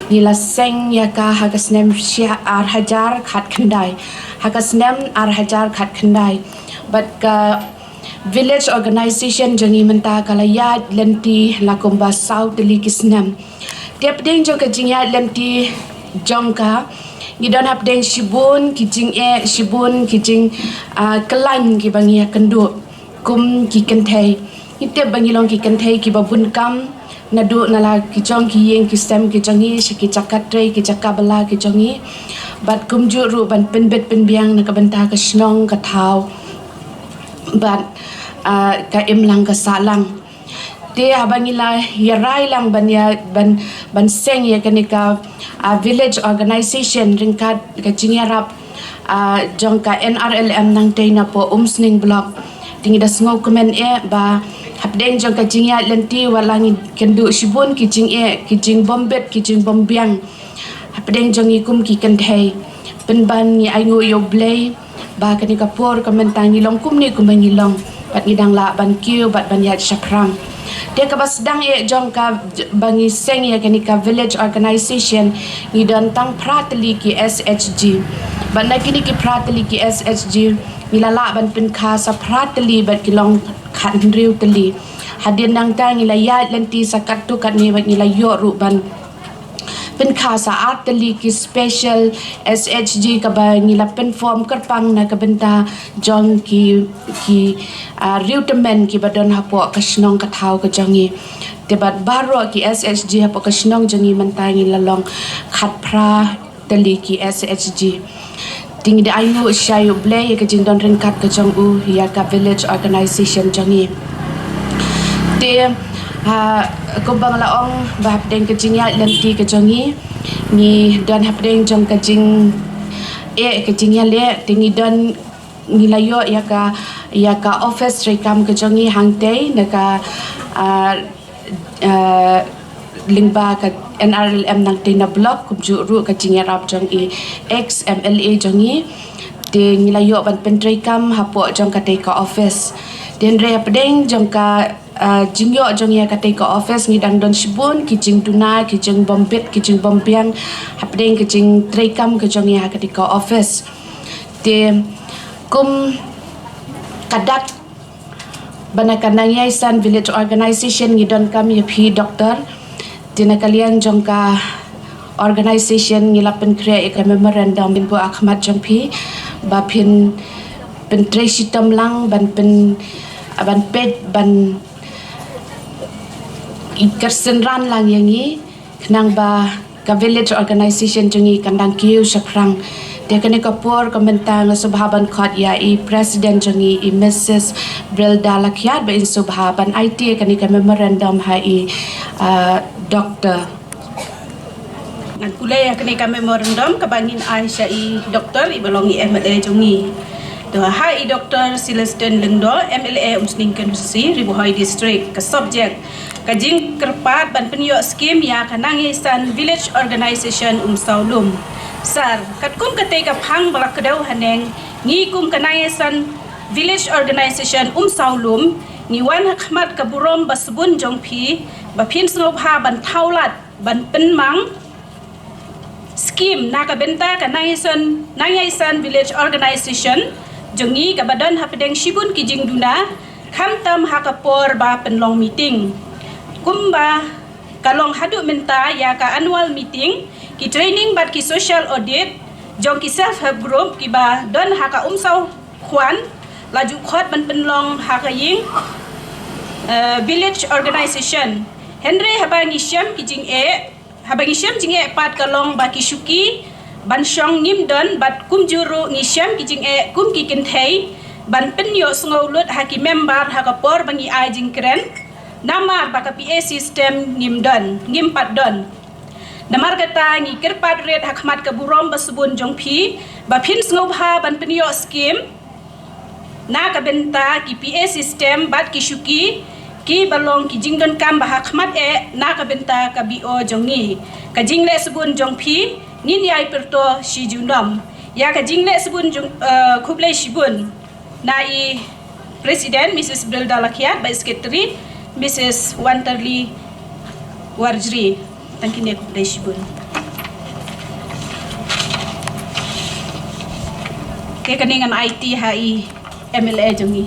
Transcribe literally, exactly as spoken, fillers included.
Ngi la seng ïa ka ha ka snem shi-, ar hajar khatkhyndai. Ha ka snem ar hajar khatkhyndai. Bad ka village organization jong ngi mynta ka la ïaid lynti la kumba saw tylli ki snem. Te hapdeng jong ka jingïaid lynti jong ka, ngi don hapdeng shibun ki jingeh, shibun ki jing, ah, khlaiñ kiba ngi ïakynduh kum ki kynthei. Ngi tip ba ngi long ki kynthei kiba bun kam, naduh na la ki jong ki ïing ki sem ki jong ngi, sha ki jaka trei, ki jaka bylla ki jong ngi. Bad kumjuh ruh ban pynbit pynbiang na ka bynta ka shnong ka thaw. Bad, ah, ka imlang ka sahlang. Te haba ngi la ïarai lang ban ïa, ban, ban seng ïa kane ka, ah, village organization ryngkat ka jingïarap, ah, jong ka N R L M Nangtei Napoh Umsning Block. Te ngi da sngewkmen eh ba hapdeng jong ka jingïaid lynti wat la ngi kynduh shibun ki jingeh, ki jingbymbit, ki jingbymbiang. Hapdeng jong ngi kum ki kynthei, pynban ngi ainguh ïa U Blei ba kane ka por ka mynta ngi long kumne kumba ngi long. Bad ngi dang lah ban kiew bad ban ïaid shaphrang. Te kaba sdang eh jong kaba ngi seng ïa kane ka village organization, ngi don tang phra tylli ki S H G. Bad na kine ki phra tylli ki S H G, ngi la lah ban pynkha sa phra tylli bad ki long khathynriew tylli. Hadien nangta ngi la ïaid lynti sa katto katne bad ngi la ïoh ruh ban pynkha sa ar tylli ki special S H G kaba ngi la pynform kyrpang na ka bynta jong ki, ki, ah, riew tymmen kiba don hapoh ka shnong ka thaw ka jong ngi. Te bad baroh ki S H G hapoh ka shnong jong ngi mynta ngi la long khatphra tylli ki S H G. Te ngi da ainguh shai U Blei ïa ka jingdon ryngkat ka jong u ïa ka village organization jong ngi. Te, ha, kumba nga la ong ba hapdeng ka jingïaid lynti ka jong ngi, ngi don hapdeng jong ka jingeh ka jingïaleh, te ngi don, ngi la ïoh ïa ka, ïa ka office treikam ka jong ngi hangtei na ka, ah, ah, lyngba ka N R L M Nangtei na block, kumjuh ruh ka jingïarap jong i ex M L A jong ngi. Te ngi la ïoh ban pyntreikam hapoh jong katei ka office. Te hynrei hapdeng jong ka, ah, jingïoh jong ngi ïa katei ka office ngi dang don shibun ki jingduna, ki jingbymbit, ki jingbymbiang hapdeng ka jingtreikam ka jong ngi ha katei ka office. Te kum ka dak ba na ka Nangïaisan Village Organization ngi donkam ïa phi doctor. Te na ka liang jong ka organization ngi la pynkhreh ïa ka memorandum pynbuh ha khmat jong phi ba phin pyntrei shitom lang ban pyn, ban peit ban kyrsynran lang ïa ngi khnang ba ka village organization jong ngi kan dang kiew shaphrang. Te kane ka por ka mynta nga sngewbha ban khot ïa i president jong ngi, i Missus Brilda Lakhiat, ba in sngewbha ban aiti ïa kane ka memorandum ha i, ah, doctor. Ngan pule ïa kane ka memorandum kaba ngin ai sha i doctor iba long i M L A jong ngi. To ha i Doctor Celestine Lyngdoh, M L A Umsning Constituency, Ri Bhoi District, ka subject ka jingkyrpad ban pynïoh skim ïa ka Nangïaisan Village Organization Umsawlum. Sir, katkum katei ka phang ba la kdew haneng, ngi kum ka Nangïaisan Village Organization Umsawlum ngi wan ha khmat ka burom ba sbun jong phi ba phin sngewbha ban thaw lad ban pynmang skim na ka bynta ka Nangïaisan, Nangïaisan Village Organization jong ngi kaba don hapdeng shibun ki jingduna, khamtam ha ka por ba pynlong meeting. Kumba ka long haduh mynta ïa ka annual meeting, ki training bad ki social audit jong ki self help group kiba don ha ka Umsawkhwan la ju khot ban pynlong ha ka ïing, eh, village organization. Hynrei haba ngi shem ki jingeh, haba ngi shem jingeh pat ka long ba ki shuki ban shong ngim don, bad kumjuh ruh ngi shem ki jingeh kum ki kynthei ban pynïohsngew lut ha ki member ha ka por ba ngi ai jingkren, namar ba ka P A system ngim don, ngim pat don. Namar kata ngi kyrpad rit ha khmat ka burom ba sbun jong phi ba phin sngewbha ban pynïoh skim na ka bynta ki P A system bad ki shuki kiba long ki jingdonkam ba ha khmat eh na ka bynta ka B O jong ngi. Ka jingleh sbun jong phi ngin ïai pyrto shi junom. Ïa ka jingleh sbun jong, eh, khublei shibun na i President, Missus Brilda Lakhiat, bad Secretary, Missus Wanterly Warjri. Tang kine, khublei shibun. Te kane ngan aiti ha i M L A jong i.